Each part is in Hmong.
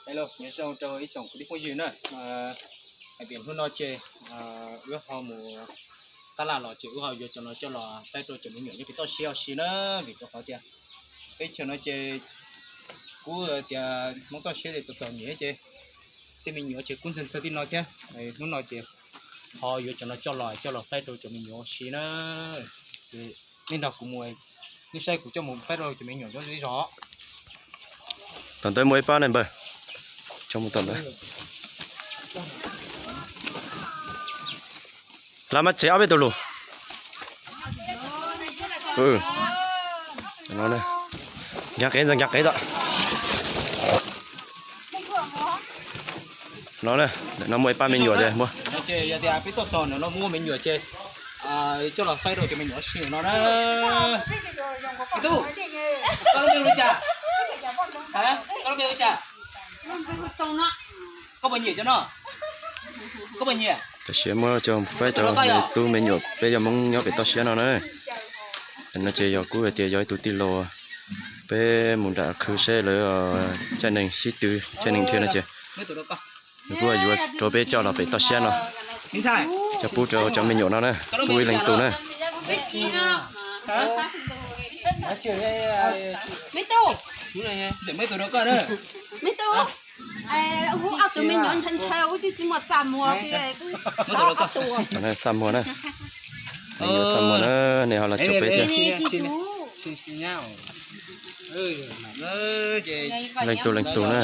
Hello, nyob zoo rau ib tsoom kwv tij phooj ywg na. Hais tias hnub no ces wb ho mus tab laj los ces wb ho yuav cov no coj los faib rau cov me nyuam nyob pem toj siab ua si na, vim rau qhov tias teb chaws no ces kuj tias Hmoob toj siab ces txom txom nyem ces tej me nyuam ces kuj ntxhw ntxhw tij no thiab. Hnub no ces ho yuav cov no coj los coj los faib rau cov me nyuam ua si na. Nej nrog kuv mus, nej saib kuv coj mus faib rau cov me nyuam nyob zej zog. Tom ntawd muaj ib pab ne npawg, coj mus tom ntawd. Lawv mas tsev ob peb tug lus. Nkag qev ntxog, nkag qev txog. No na, ntawm no muaj ib pab me nyuam tias muaj. Yog tias peb tuaj txog ntawm no muaj me nyuam ces coj los faib rau cov me nyuam ua si no na. Tub, koj lub npe hu li cas? Koj lub npe hu li cas? Koj puas nyiam cov no? Koj puas nyiam? Tam sim muab coj faib rau me tub me nyuam peb cov Hmoob nyob pem toj siab no na. No ces yog kuj hais tias yog ib tug tij laug, peb mus nram khw seb lawv caij neeg sib tw caij neeg dhia no ces nws kuj yuav rau peb coj los pem toj siab no, coj pub rau cov me nyuam no na, pub ib leeg tug na. Txaj muag na, txaj muag na, nej ho los caum peb thiab. Leej tug leej tug na.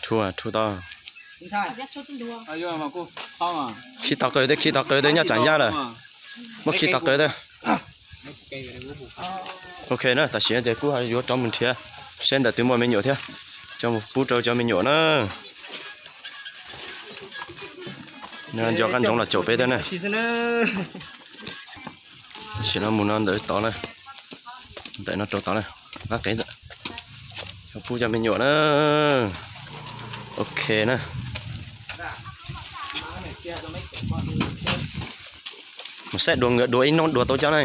Rhu, rhu tau. Khi tau qw thiab, khi tau qw thiab, nyob tsaam yaj lawm. Muab khi tau qw thiab. Ok na, tam sim no ces kuj yuav rov mus nrhiav seb ntawm twg muaj me nyuam thiab, coj mus pub rau cov me nyuam na. Nco qab ntsoov los caum peb thiab na. Tam sim no mus no ntawm tod na, ntawm no rau tod na, qab qev, coj pub cov me nyuam na. Ok na. Mus saib dua nkawd dua ib hnub dua tau coob na.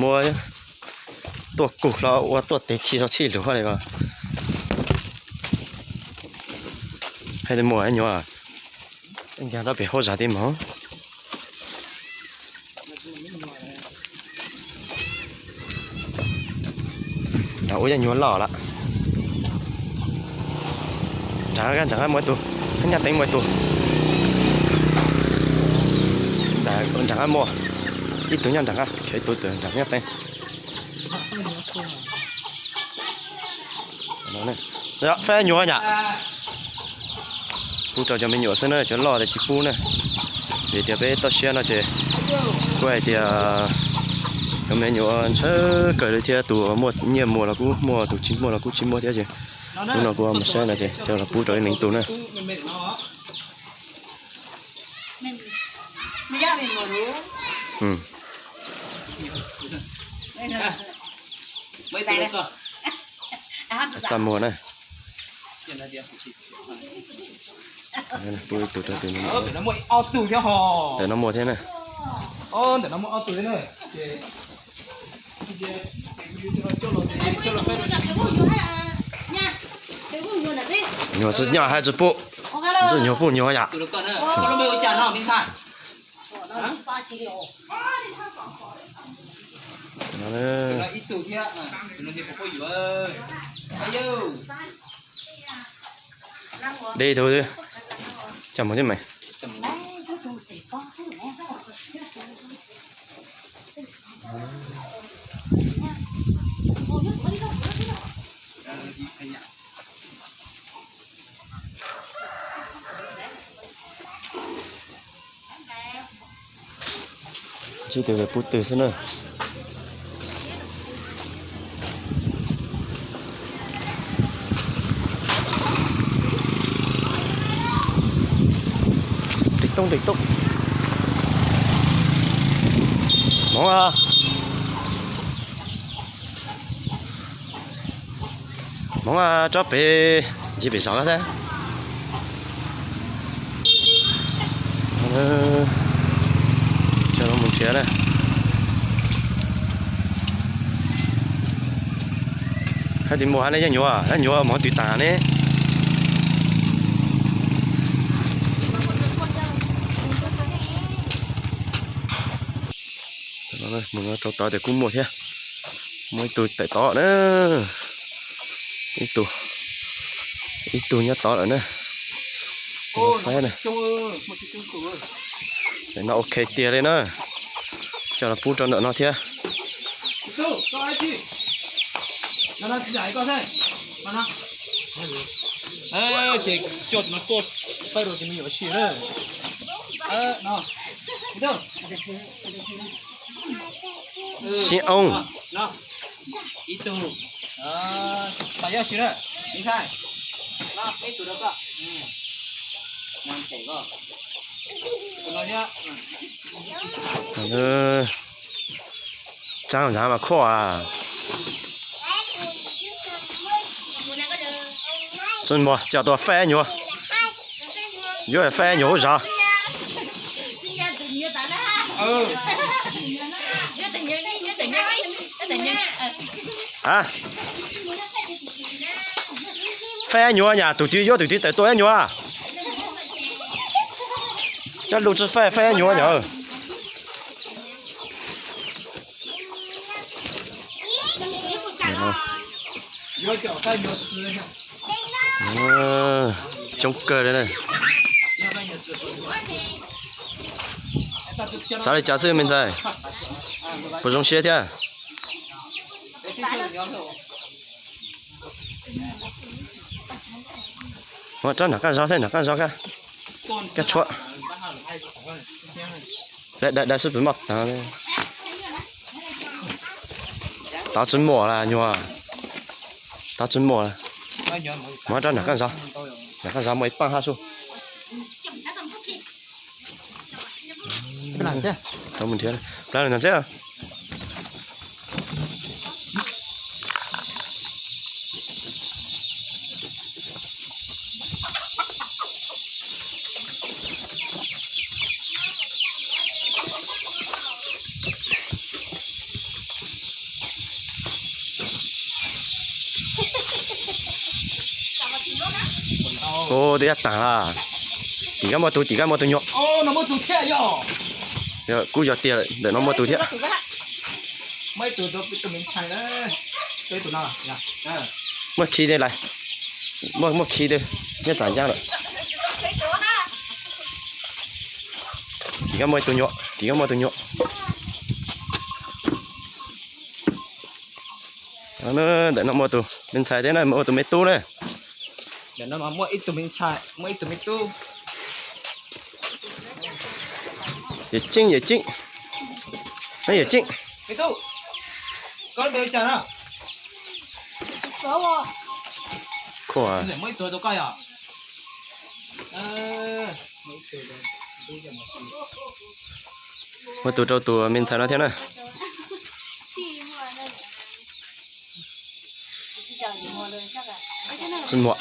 Muaj tuaj kug hlo ua tuaj tes khi so txhij lug li ko. Hais tias muaj nyuam, nkag rau pem hauv zos tij mog. Nram ub yeej nyuag loj lawm. Nram, nram qab muaj ib tug, nyaj teev muaj ib tug. Nram qab muaj ib tug, nyob nram qab, ib tug nram nyaj teev. Faib nyuam yom. Pub rau cov me nyuam xwb na, cov loj ces tsis pub na. Vim tias peb toj siab no ces kuj hais tias cov me nyuam ntshaw kawg li thiab, tus muaj nyiaj muag los kuj muaj, tus tsis muaj los kuj tsis muaj thiab ces hnub no kuv mus saib no ces coj los pub rau ib leeg tug na. Txaj muag na. Pub ib tug rau tus, ntawm no muaj thiab na. Nyuag tsis nyuag hais tsis pub, tsis nyuag pub nyuag yom. Dej tug xwb, coj mus xwb mas. Tsib tug pub twg xwb na. Ris toob ris toob. Hmoov a, hmoov a, tsob pem ncig pem zos ko xwb. Coj lawv mus nrhiav na. Hab tis mus hab ne, yog nyuam, yog nyuam mus twg tas ne. Mus rau tod tias kuj muaj thiab. Muaj ib tug tawm tod na. Ib tug, ib tug nyob tod lawm na. Faib na. Ntawm no ok tiag li na. Coj los pub rau ntawm no thiab. Ces coj no tuaj pab rau ces me nyuam si na. Sib oo. Ib tug, pab yoj si na. Tsaab nthav mas khuaj. Txuj muag coj tuaj faib nyuam. Yuav faib nyuam hauv zos. A, faib nyuam nyam, tus twg yuav tus twg tawm tuaj nyuam. Cov lus tsi faib, faib nyuam nyam. Coob kawg li na. Xav li cas xwb me ntxhais? Puas zoo siab thiab? Muab rab nram qab zog xwb, nram qab zog kab, kab tshuam. Dai, dai, dai xwb pus maj taag. Tov tsi muaj las nyuam. Tov tsi muaj las. Muab rab nram qab zog. Nram qab zog muaj ib paaj hab xwb. Mus nrhiav, plab nrhiav. Ub, twb yaj taag las. Tim kab muaj tug, tim kab muaj tug nyuam. Yog, kuj yog tiag lawm, ntawm no muaj tug thiab. Muaj khi twg lais? Muaj, muaj khi twg nyob tsaam ncaab lawm. Tim kab muaj ib tug nyuam, tim kab muaj tug nyuam. Ntawm no muaj tus me ntxhais thiab na, muaj tus me tub na. Ntawm no mas muaj ib tug me ntxhais, muaj ib tug me tub. Yawm Tseeb, Yawm Tseeb. Yawm Tseeb. Koj ntawd cas na? Khuaj. Muaj tus rau tus me ntxhais no thiab na. Tsi muaj.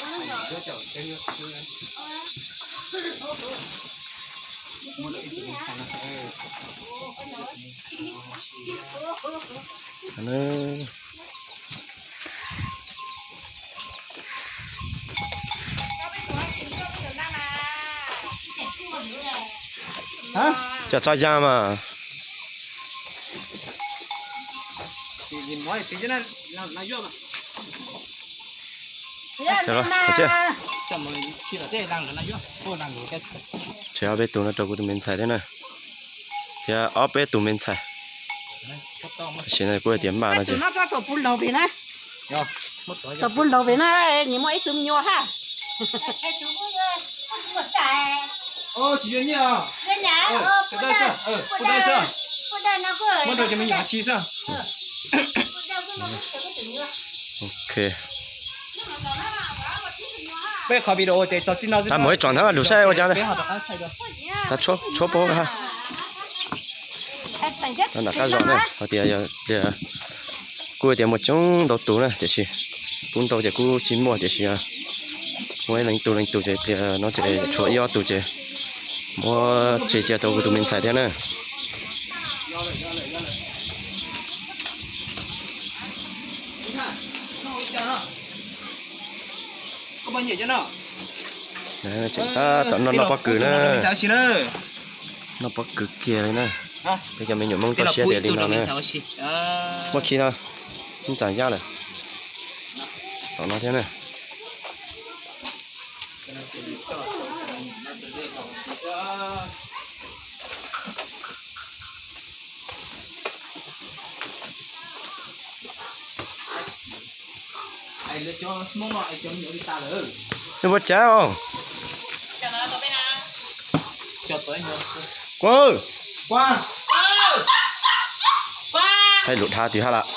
Cov tso yas mas. Tseg ob peb tug no rau kuv tus me ntxhais thiab na, thiab ob peb tug me ntxhais. Tam sim no kuj hais tias maj no ces. Tom puv laug pem na, nws muaj ib tug me nyuam hab. Ok. Peb qhov video ces tso txij no xwb. Mus ib tsoom ntawd lug saib ua cas. Tshuab pab ha. Nram qab zos na, hais tias yog kuj tias muaj coob ntau tus na, tiam sis kuj ntau ces kuj tsis muaj, tiam sis muaj ib leej tug leej tug ces tias no ces tshuav ib ob tug ces Muab tse cia rau kuv tus me ntxhais thiab na. Tseem tab tom noj noj pob kws na. Noj pob kws kiag li na. Peb cov me nyuam Hmoob toj siab tias li no na. Muaj khi no, ntxam yaj lawm. Tom no thiab na. Nws ua cas os? Kuv, hais lus dhav twg hab lawm.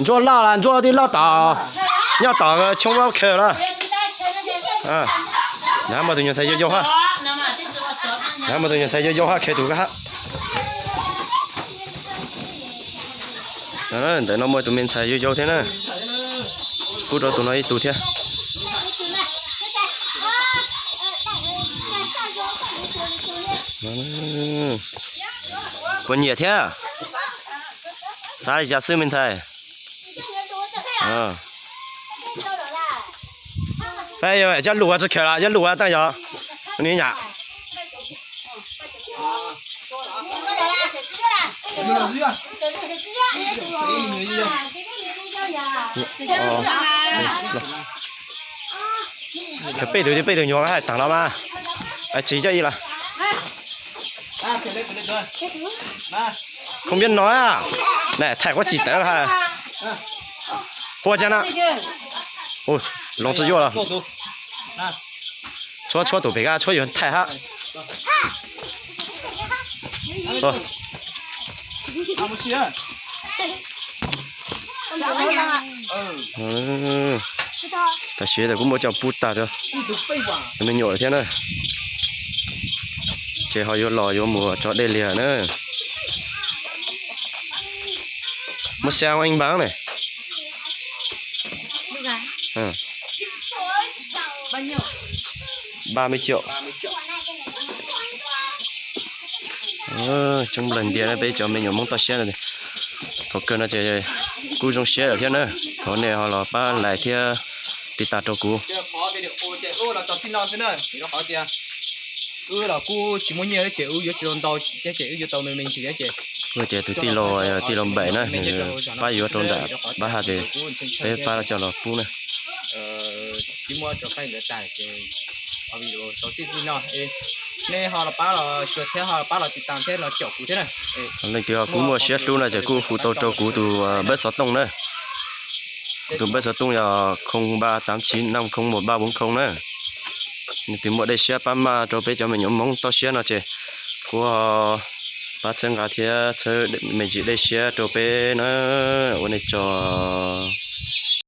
Ntsuag loj las, ntsuag twb loj tom, nyob tom tshoob ub khaws lawm. Nab muaj tus nyuag ntxhais yau yau hab. Nab muaj tus nyuag ntxhais yau yau hab khaws tus ko hab. Ntawm no muaj tus me ntxhais yau yau thiab na. Pub rau tus no ib tug thiab. Puas nyiam thiab? Xav li cas xwb me ntxhais? Fab yog coj lus ua tsis khaws los coj lus ua tag yog ni nyam. Khaws peb tug, peb tug nyuam hais taag no mas. Tsis coj ib los. Không biết nói à? Này, Thái Quốc chỉ tớ hả? Hua cha na. Ui, loo tsis yuav los. Tshuab, tshuab tus pem kab, tshuab yuav Thái hab. Tam sim tas kuv muab coj pub tag rau cov me nyuam lawm thiab na. Ces ho yuav los yuav mus tso dej liag na. Muab xya ua ib npav ne. Ba mươi triệu. Coob leej ntiag na peb cov me nyuam Hmoob toj siab no. Thaum kawg no ces kuj zoo siab lawm thiab na. Thov nej ho los pab like thiab tiv tas rau kuv. Wb los kuj tsis muaj nyiaj ces wb yuav tsis tau ntau thiab ces wb yuav tau me me ntsis thiab ces. Kuj tias tus tij laug, tij laug Npaim na, nws pab yuav rau nram pab hab ces peb pab coj los pub na. Nej ho los pab los xyuas thiab ho pab los tiv tas thiab los caum kuv thiab na. Leej twg ho kuj muaj siab hlub no ces kuj hu tau rau kuv tus npawb xov tooj na. Kuv tus npawb xov tooj yog không ba tám chín năm không một ba bốn không na. Leej twg muaj dej siab pab maj rau peb cov me nyuam Hmoob toj siab no ces kuj ho pab txhawb nqa thiab txhawb me ntsis dej siab rau peb na. Ua nej tsaug.